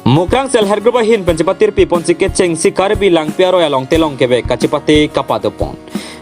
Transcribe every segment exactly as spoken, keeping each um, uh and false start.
Mukrang Self Help Group ahin pen chepatirpi ponsi kechengsi Karbi Langpi aroi along telong kevek kachepate kapado pon.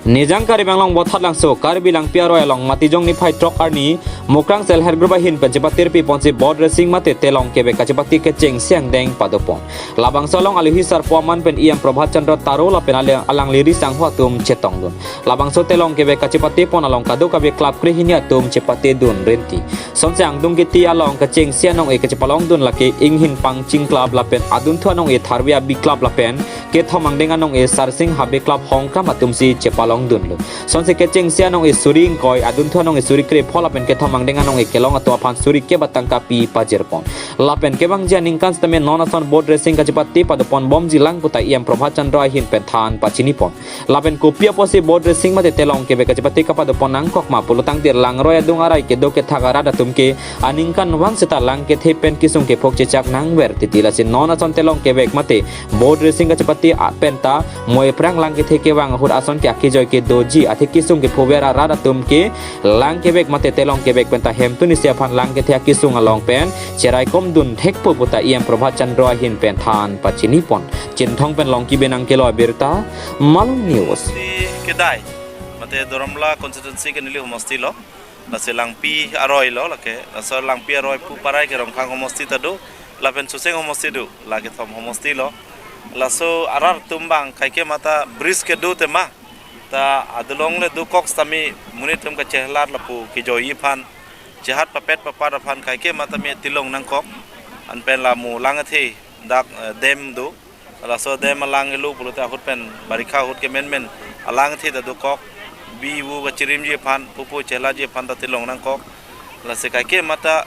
Nijang Karbi Anglong Bothatlangso Karbi Langpi aroi along Matijong niphai throk arni Mukrang Self Help Group ahin pen chepatirpi ponsi boat racing mate telong kevek kachepate kechengsi angdeng pado pon. Labangso along alohi sarpo aman pen E M Prabhat Chandra Taro lapen ale-, alangli ri sangho atum chetongdun. Labangso telong kevek kachepate pon along kadokave club krehini atum chepatedun rinti. Sonsi angdung kiti along kechengsi anong-e kachepalongdun lake inghin Pangching Club lapen adunthu anong-e Tharve Abi Club lapen kethom angdeng anong-e Sarsing Habe Club Hongkram atumsi chepalongdunlo. Sonsi kechengsi anong-e suri ingkoi, adunthu anong-e suri krepho lapen kethom angdeng anong-e kelong atum aphan suri kep atangka pi pajir pon. Lapen kevangji aningkan setame non ason boat racing kachepate pado pon bomji lang puta E M Prabhat Chandra ahin pen than pachini pon. Lapen kopi apotsi boat racing mate telong kevek kachepate kapado pon nangkok ma pulotangte langroi adung arai kedo kethak arat atum ke aningkanvang seta lang kethe pen kesung kephok chechak nangver titi, lasi non ason telong kevek mate boat racing kachepate a-, penta moi aphrang lang kethe kevang ahut ason ke akejoi kedoji athe kesung kephover arat atum ke lang kevek mate telong kevek penta hemtun isi aphan lang kethe akesung along pen cheraikomdun thekpo puta E M Prabhat Chandra ahin pen than pachini pon. Chinthong pen Longki Benang kelo abirta, Malong News. Homosti kedai, mate Doramla constituency ke neli homosti lo, lasi Langpi aroi lo lake, laso Langpi aroi pu parai ke Rongkhang homosti ta do, lapen Suseng homosti do, lake thom homosti lo. Laso arat atum abang kaike mata bridge kedo tema, ta adolong le dokok setame monit atum kachelar lapu kejoi aphan, chehat papet papat aphan kaike mata me tilong nangkok, anpen la mo lang athe dak, eh, dam do. Laso dam alang helo pulote ahut pen barikha ahut ke menmen alang athe ta dokok. Bi wu kachirimji aphan, pupu chelarji aphan ta tilong nangkok. Lasi kaike mata,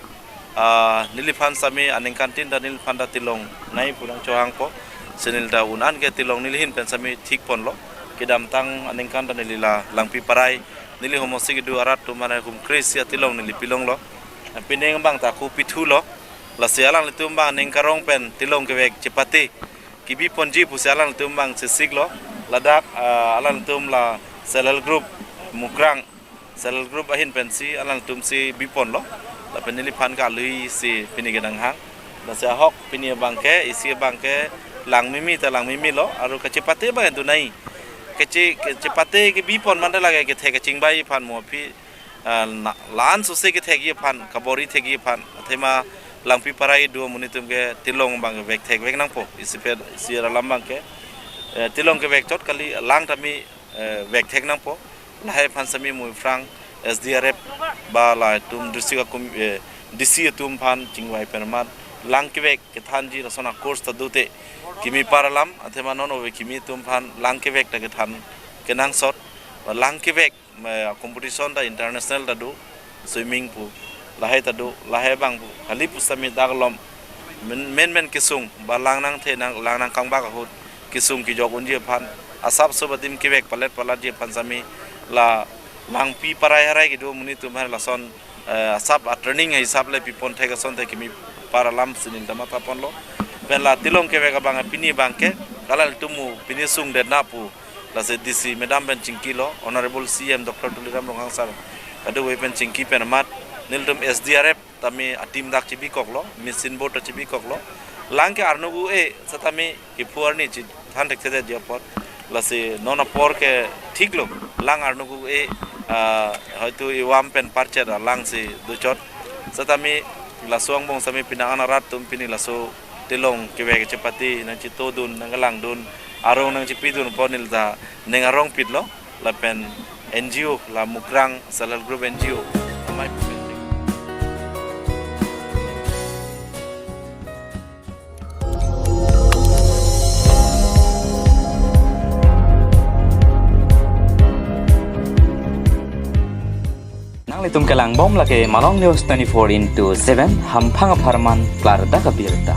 ah, neliphan setame aningkantin ta neliphan ta tilong nai pu nangchohangpo. Si neli ta un-an ke tilong neli ahin pen setame thik ponlo. Kedamtang aningkan ta neli la Langpi parai, neli homosti kedo arat atum mane kum kresi atilong neli pilonglo. Pining abang ta ako pithulo. Lasi alanglitum abang aning karong pen tilong kevek chepate kebi ponji pusi alanglitum abang chesiklo. Ladak, ah, alanglitum la Self Help Group, Mukrang Self Help Group ahin pensi alanglitum si bi ponlo. Lapen neliphan ke alohi si pini kedang hang. Lasi ahok pini abang ke, isi abang ke lang mimi ta lang mimi lo, aru kachepate abang entu nai. Kache, kachepate kebi pon manda lake kethe kachingbai aphan mo aphi, ah, na, lan sose kethekji aphan, kabor-i thekji aphan. Athema Langpi parai do monit atum ke tilong abang vek thekvek nangpo. Isi pen, isi alam abang ke, eh, tilong kevek chot kali lang tame, eh, vek thek nangpo. Lahai aphan setame mo aphrang S D R F ba latum district akum, eh, D C atum aphan chingvai pen amat lang kevek kethanji lason a-course ta dote kimi par alam, athema non ove kimi atum aphan lang kevek ta kethan kenangsot, ba lang kevek, eh, competition ta international ta do, swimming pu, lahai ta do, lahai abang pu, kali pu setame dak alom men, men, men kesung, ba lang nangthe nang, lang nangkangbak ahut kesung kejok unji aphan, asap sob adim kevek palet palatji aphan setame la Langpi parai harai kedo monit atum aphan lason, eh, asap a-training hisap le pi pon thek asonte kimi par alam si neli ta matha ponlo. Pen la tilong kevek abang pini abang ke, alanglitum mo pini sungdetna pu, lasi D C madam pen chingkilo, Honorable C M Doctor Tuliram Ronghang sir kadokave pen chingki pen amat, nelitum S D R F tame a-team dak chebikoklo, machine boat ta chebikoklo. Lang ke arnuk un-e setame kephu arni chethan thekthedetji apot. Lasi non apor ke thiklo, lang arnuk un-e, ah, hoitu iwam pen parchet alang si dochot. Setame laso angbong setame penang an arat atum pini laso tilong kevek chepate nangchetodun, nangkelangdun, arong nangchepidun apot neli ta ning arongpitlo, lapen N G O, la Mukrang Self Help Group N G O amei pen. Nanglitum kelangbom lake Malong News twenty-four into seven, hamphang apharman klardak abirta.